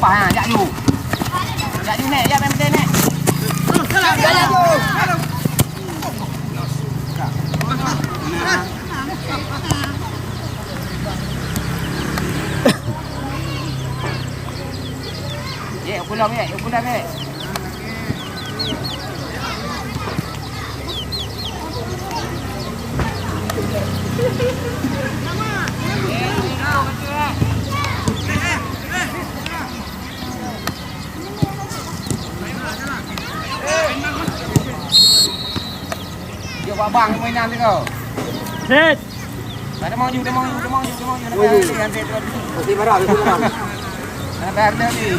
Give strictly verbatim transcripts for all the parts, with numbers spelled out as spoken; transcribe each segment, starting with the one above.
Pah, ha, jak ju. Jak ju, Nek. Jak, Mek, Mek, Nek. Jak, jak ju. Ye, pulang, ye. Pulang, ye. Jok babang mainan tu kau. Set. Ada mau ju, ada mau ju, ada mau ju, ada mau ju. Nanti, nanti, nanti. Nanti marah, nanti marah. Nanti marah lagi.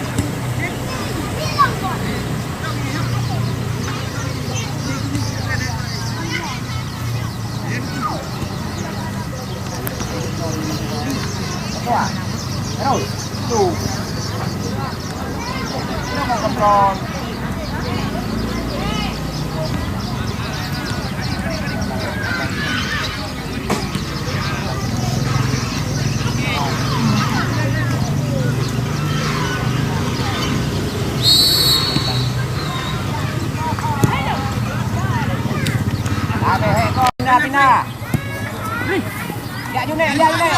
Pindah, pindah. Jak ju, Nek, jak ju, Nek.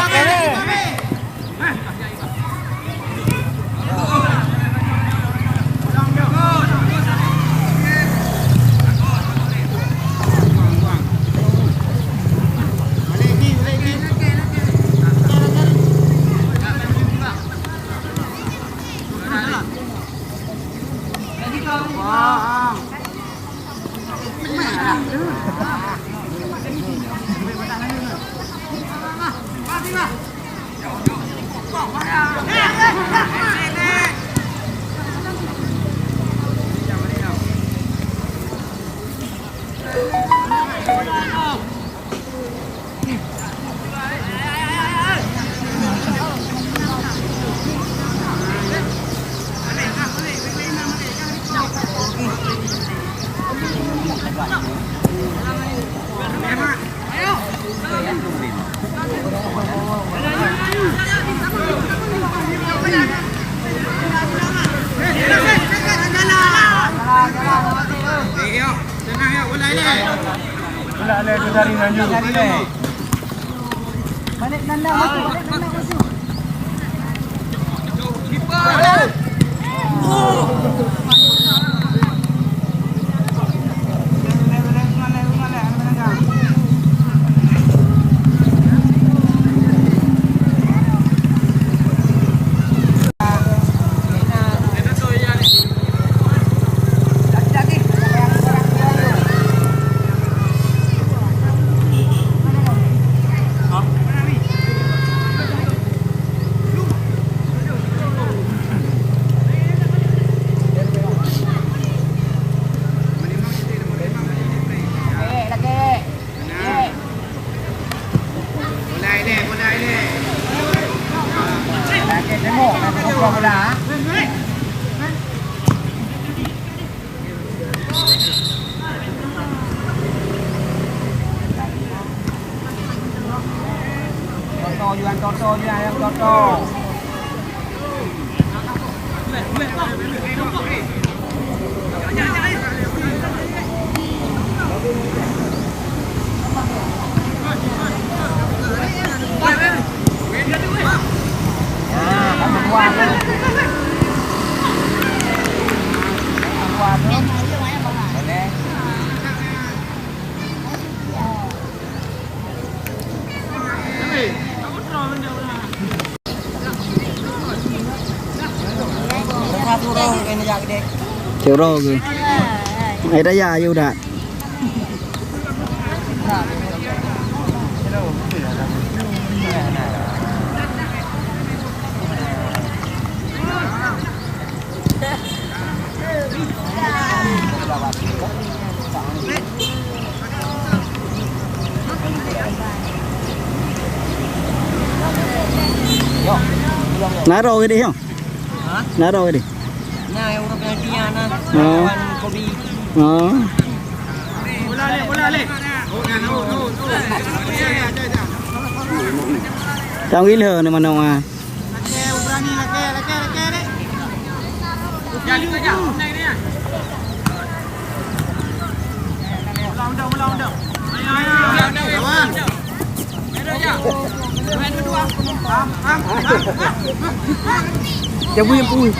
Toto, Yuan Toto, Yuan Toto. Curo ke? Ai daya ayu dah. Naro ke deh, yo? Ha? Naro ke deh? Nah, yang urut penalti ya, nah. Oh. Lawan Kobe. Oh. Tang gila ni mana, ah? Lakèe, berani, lakèe, lakèe, lakèe, dek. Cabui yang pui.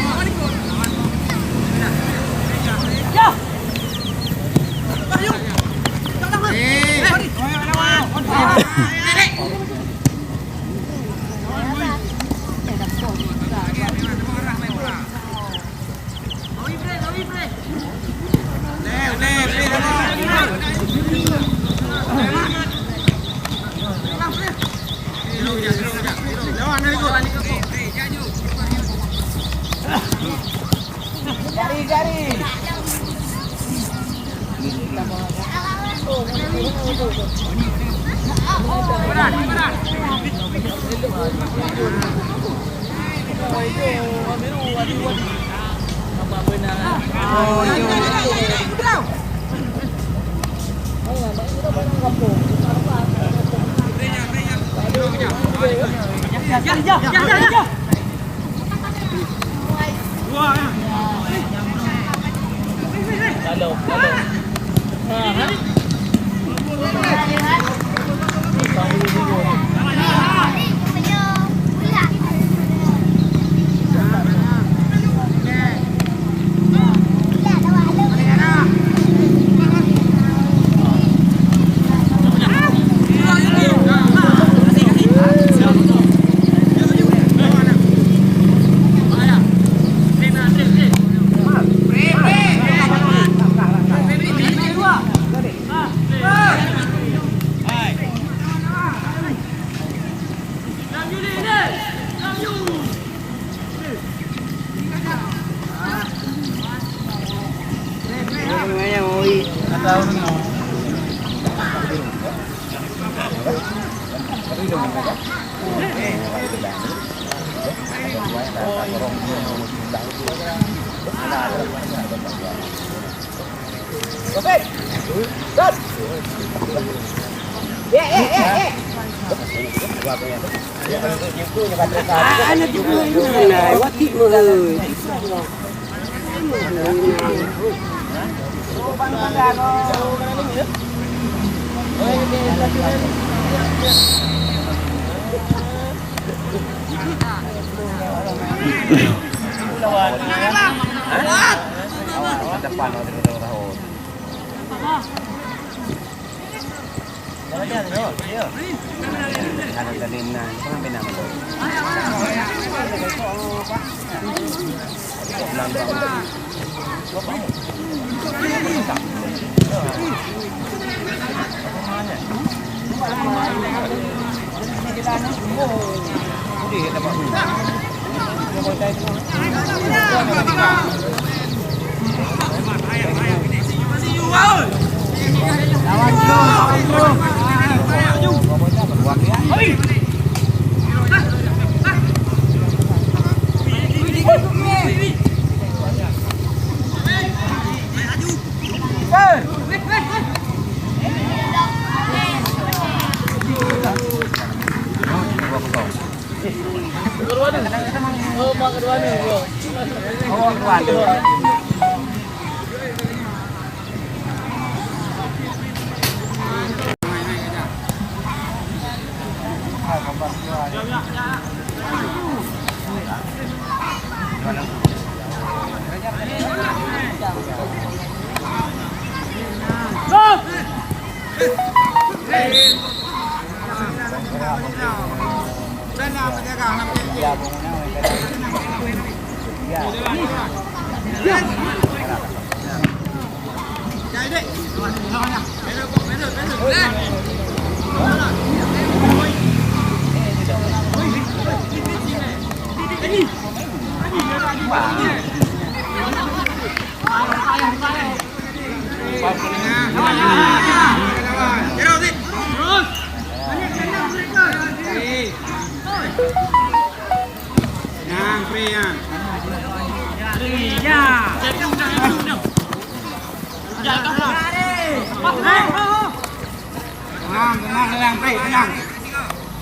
Tenang, tenang, tenang, Pri, tenang.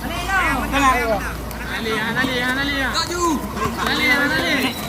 Tenang. Anali, Anali, Anali. Anali, Anali.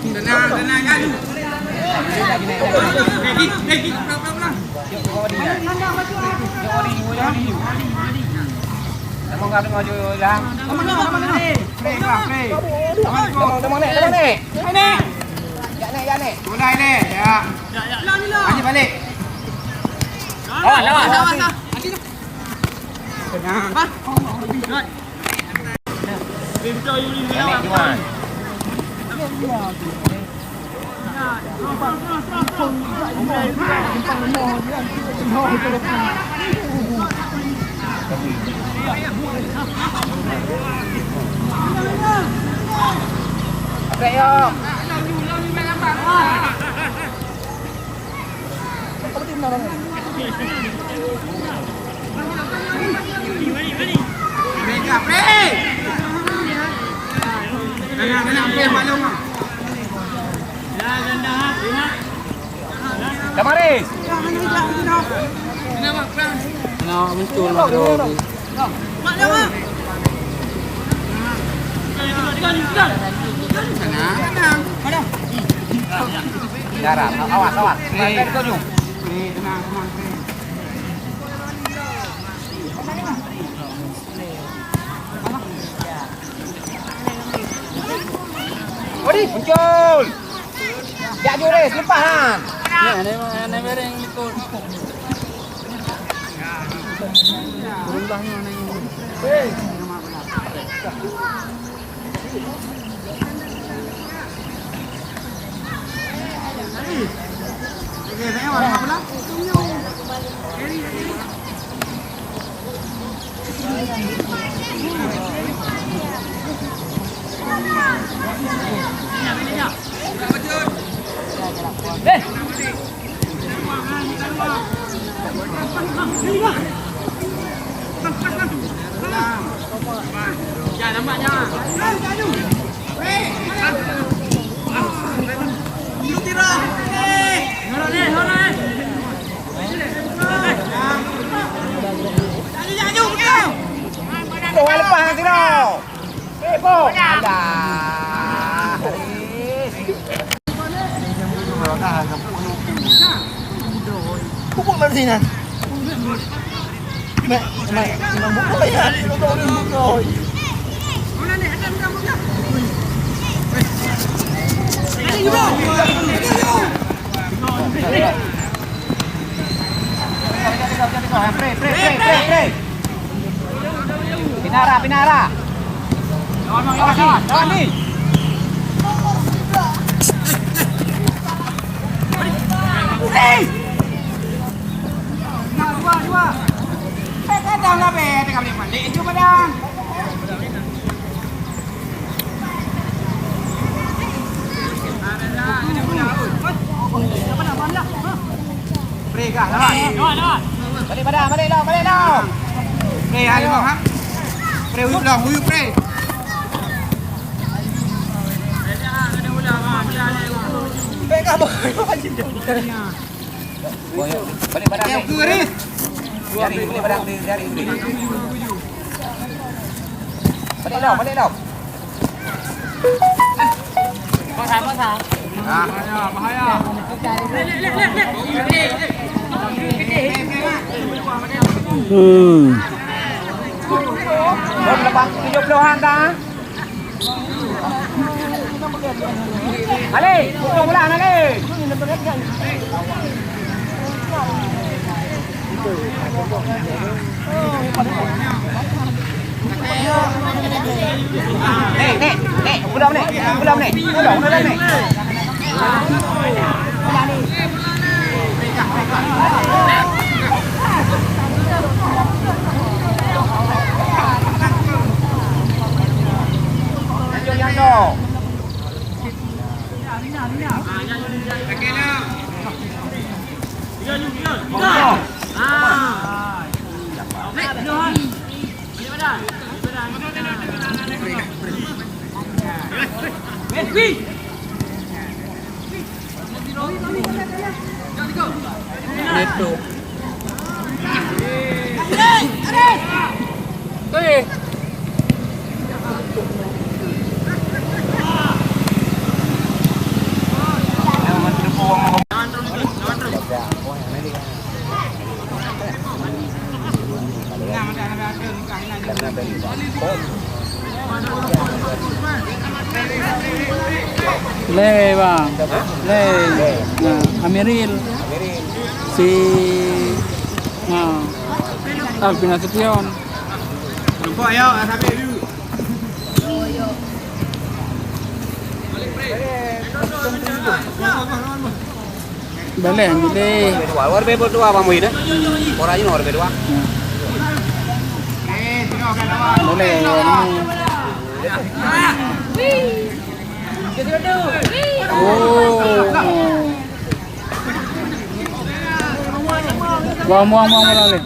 Tenang, tenang, kan. Lagi, lagi, pelan, pelan, pelan. Tengok kami maju, Jang. Play, Bang, play. Assalamualaikum. Tengok, tengok, tengok, tengok. Hai, Nek. Jak, Nek, jak, Nek. Mulai, Nek. Ya. Lanjut balik. Lawan, lawan. Lawan, lawan. Tenang. Tamaris. Nak muncul mak dua. Darah, awas, awas. Sampai ke ujung. Odi, muncul. Jak jurus, lepas han. Ya, ada, ada bereng ikut. Berubahnya naik. Tuh, lepas, Tiro. Eh, po. Alah. Pupuk mana sini? Mek, mek, mek, buka ya, buka, buka. Pre, pre, pre, pre, pre. Pinara, pinara. Lawan, lawan, lawan, lawan ni. Hei! Dua, dua, dua. Eh, kadang lah, be, tengah balik, balik je, kadang. Pre, gah, lawan. Balik, Padang, balik, Long, balik, Long. Pre, ayo, ha. Pre, uyup, Long, uyup, pre. Pre, gah, boy. Balik, Padang, dari, balik, Padang, dari, dari. Balik, Long, balik, Long. Hmm. Tujuh puluhan dah. Ale, pukul bola, Ale. Nek, nek, nek, pulang nek, pulang nek, pulang, pulang nek. Lé, bang. Lé. Nah, Amiril. Si, nah, Alvin Nasution. Nampak ya, Asabe dulu. Boleh, boleh. Dua, dua, dua, dua, Bang Muhyiddin. Orang ini orang kedua. Boleh, orang ini. Oh. Buang, buang, buang, buang, boleh.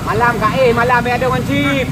Malam ka, eh, malam, eh, ada ngon chip.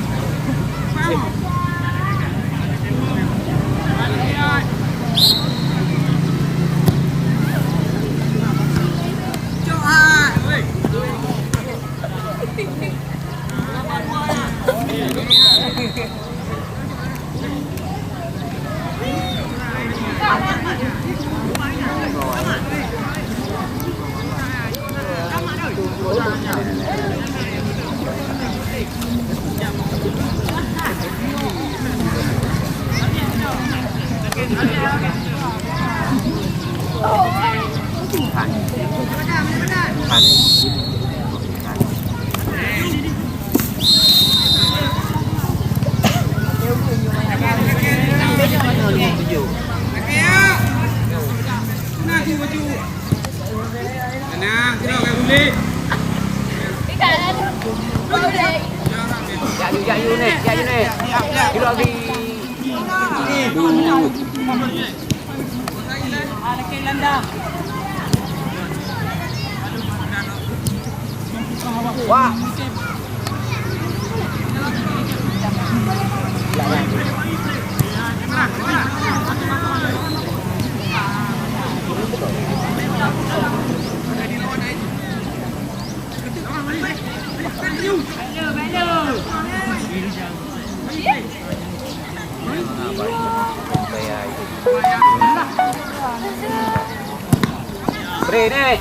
Jak yuk, jak yuk, Nek, jak yuk, Nek. Duduk lagi. Aduh. Wah. Bre, Nek.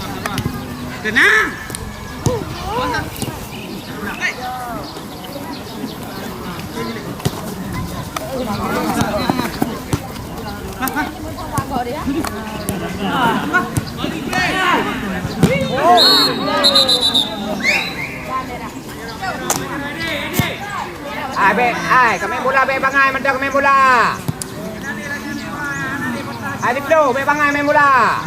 Tenang. Ai, bèk, ai, keu main bola bèk bangai mantong keu main bola. Ai, diplo, bèk bangai main bola.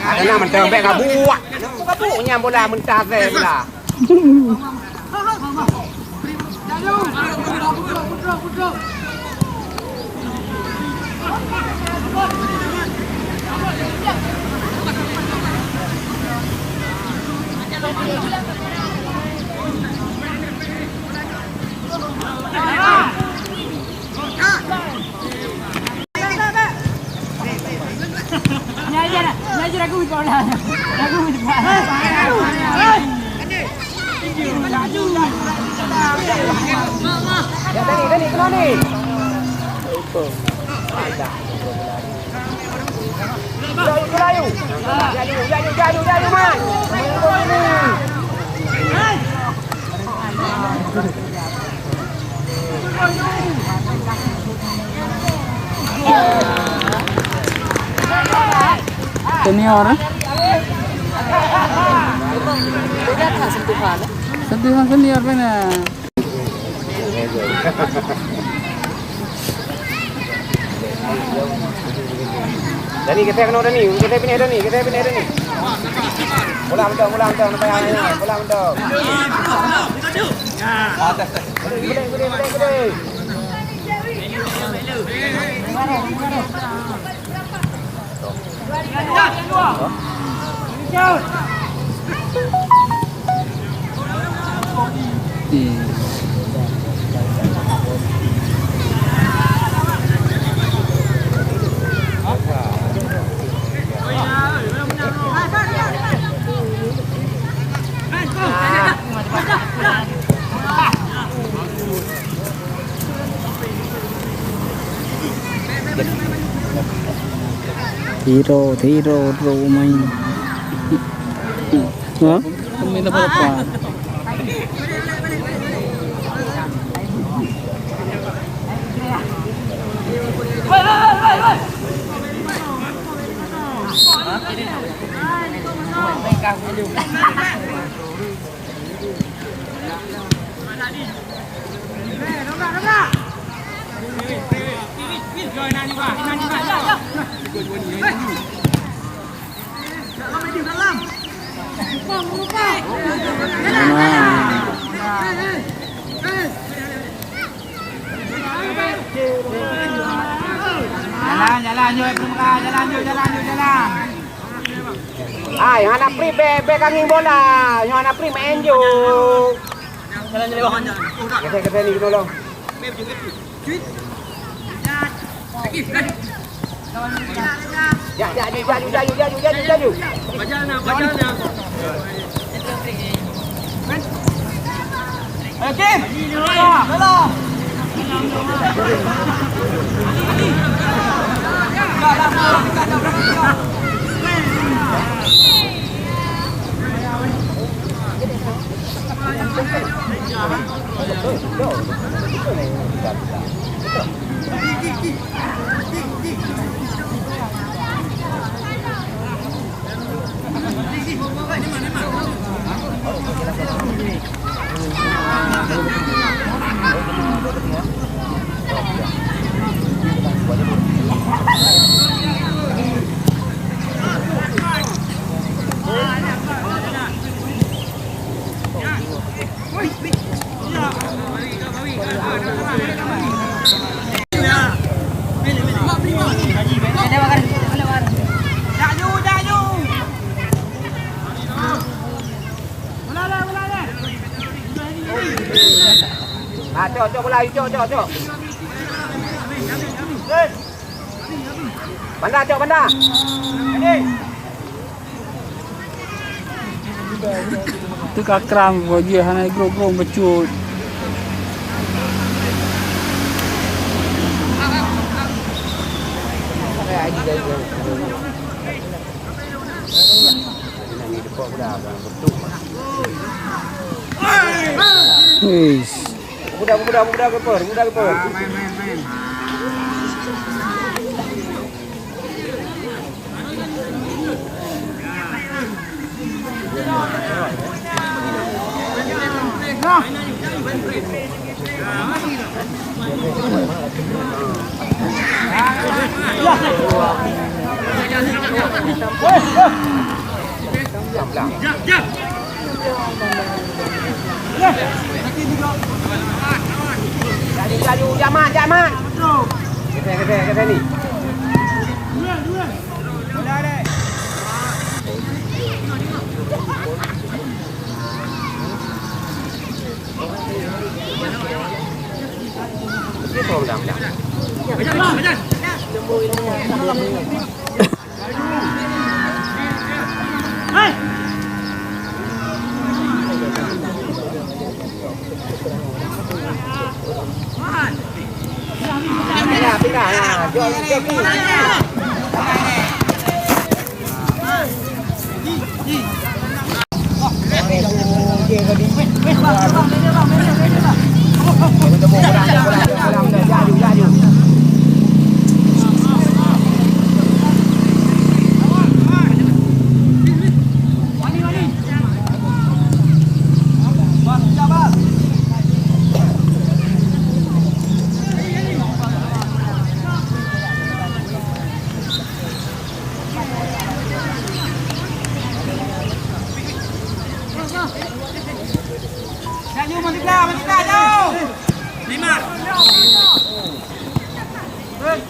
Ai, keunan mantong bèk gabuek. Gabuek nyan bola mentah asai bola. Ya, Dani, Dani, keunoe ni. Laju, laju. Laju, laju, laju, laju, man. Senior, eh? Sentuhan senior mana? Dani, geser keunoe Dani, geser pinéh Dani, geser pinéh Dani. Bola mantong, bola mantong, bola mantong. Gede, gede, gede, gede. Tiro, tiro, tiro main. Ha? Pemain apa-apa. Jalan, jalan, jom, jalan, jom, jalan, jom, jalan. Hai, hana pri bèk, bèk kanging bola. Nyoe hana pri main ju. Geser, geser ni, tolong. Jak, jak, jak, jak, jak. Ayo, Kim. Tolong. Ah, cok, cok bola, cok, cok, cok. Banda, cok, Banda. Teu ka kram, bak jih hana grok-grok bacut. Eish. Muda, muda, muda keeper, muda keeper. Ah, main, main, main. Laju, laju, jamak, jamak. Geser, geser, geser ni.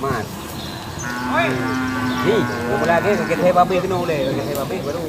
Mat. Ni, mula lagi, keu babe keunoe ulèe, keu babe baru.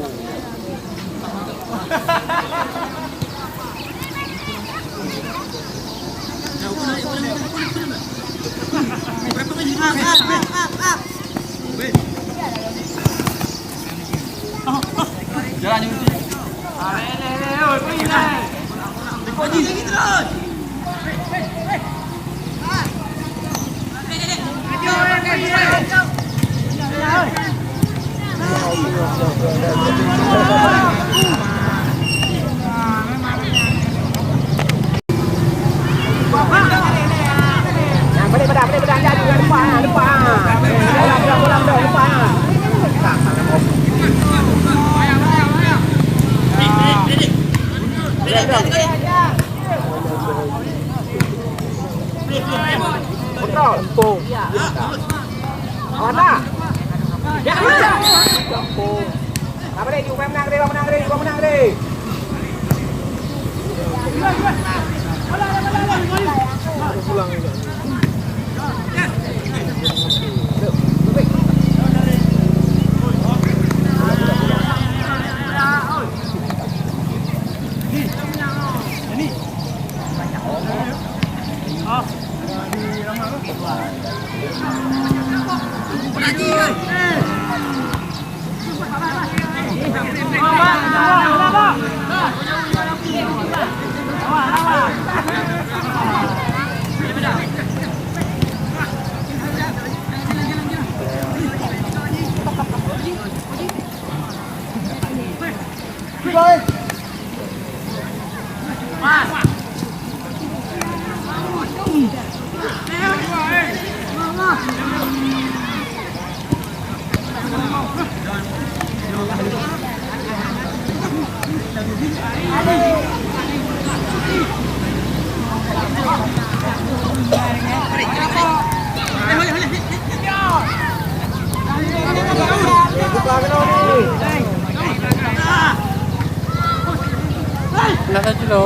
Lah satu lo.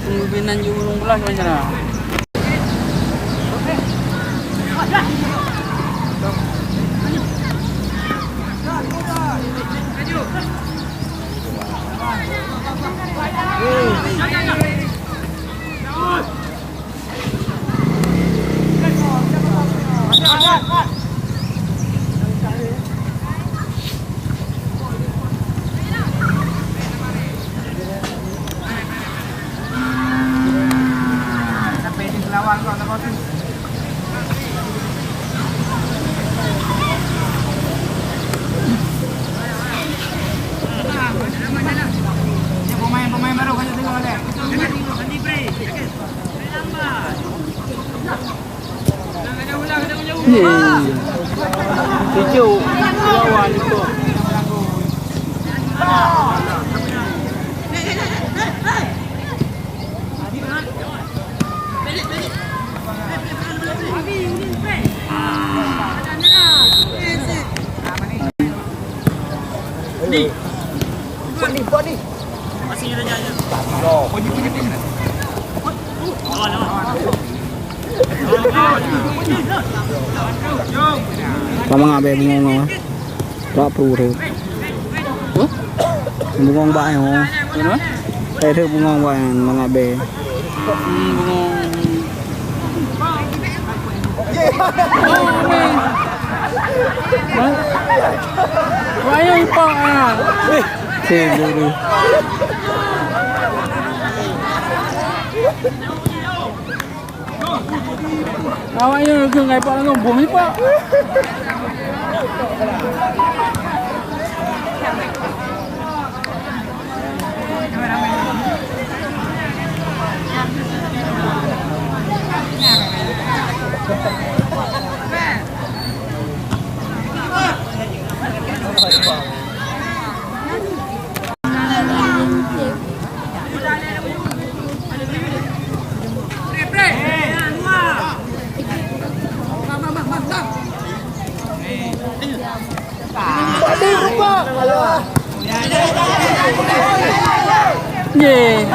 Pimpinan jurulung belah macam mana? Ye. Tujuh lawan itu. Lam mangat bèe bungong nyoe. Tak pru rhët. Huh? Bungong bak nyoe. Kenapa? Eh, rhët bungong bak nyoe, mangat bèe. Hmm, bungong. Oh, man. Hah? Wah, ayo ipok, ah. Eh, cek dulu. Awak nyoe keu ngai pak langsung bom ni pak. Ye.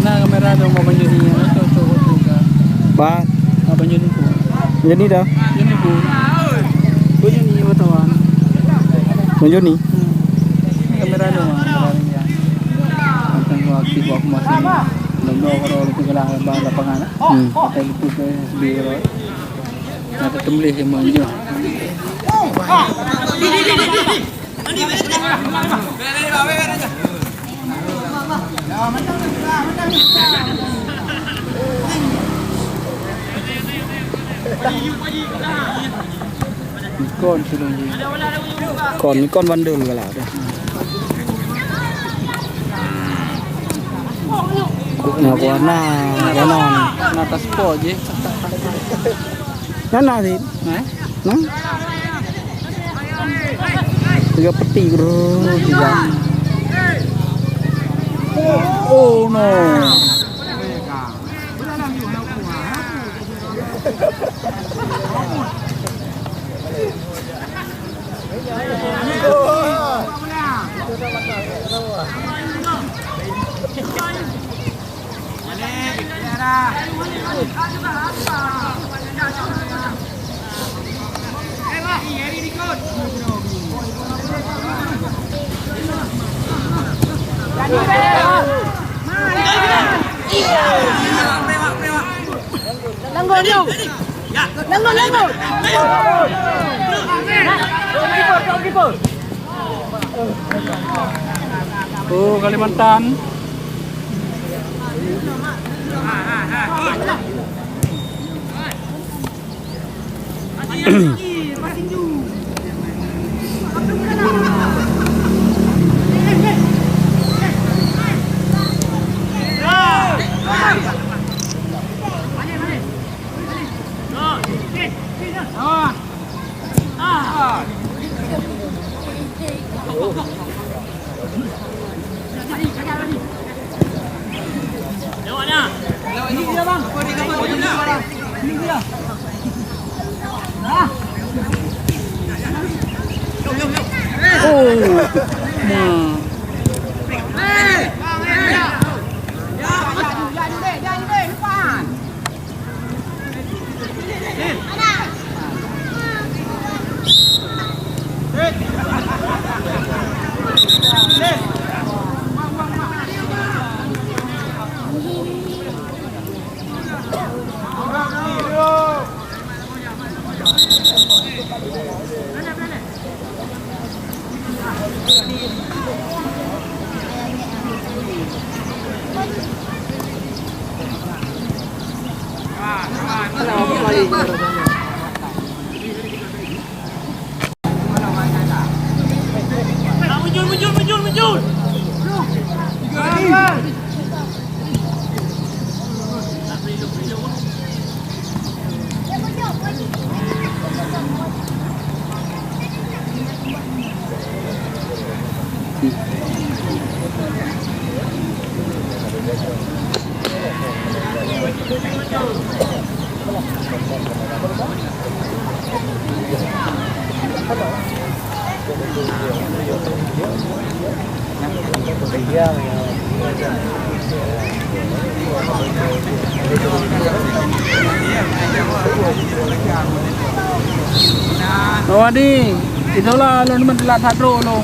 Na kamera dong, Abang Joni, ya, tu, tu, tu, tu. Ba? Abang Joni tu. Joni dah? Joni tu. Abang Joni wartawan. Abang Joni? Hmm. Ni kamera dong, kamera ni, ya. Tengok aktif aku masih. Belum dua orang itu kena abang lapangan, ah. Hmm. Kita itu ke S B orang. Ada tembelih yang manja. Kon sidong jih. Kon, kon bandul galak tu. Nah, warna, warna. Na taspor jih. Nyan na sit. Eh? Nah. Tiga peti, bro. Tiga. Oh, no. Langgong, langgong. Langgong, langgong. Oh, Kalimantan. Oh. Ma. Wadi, itulah lôn meutelat that droe lôn.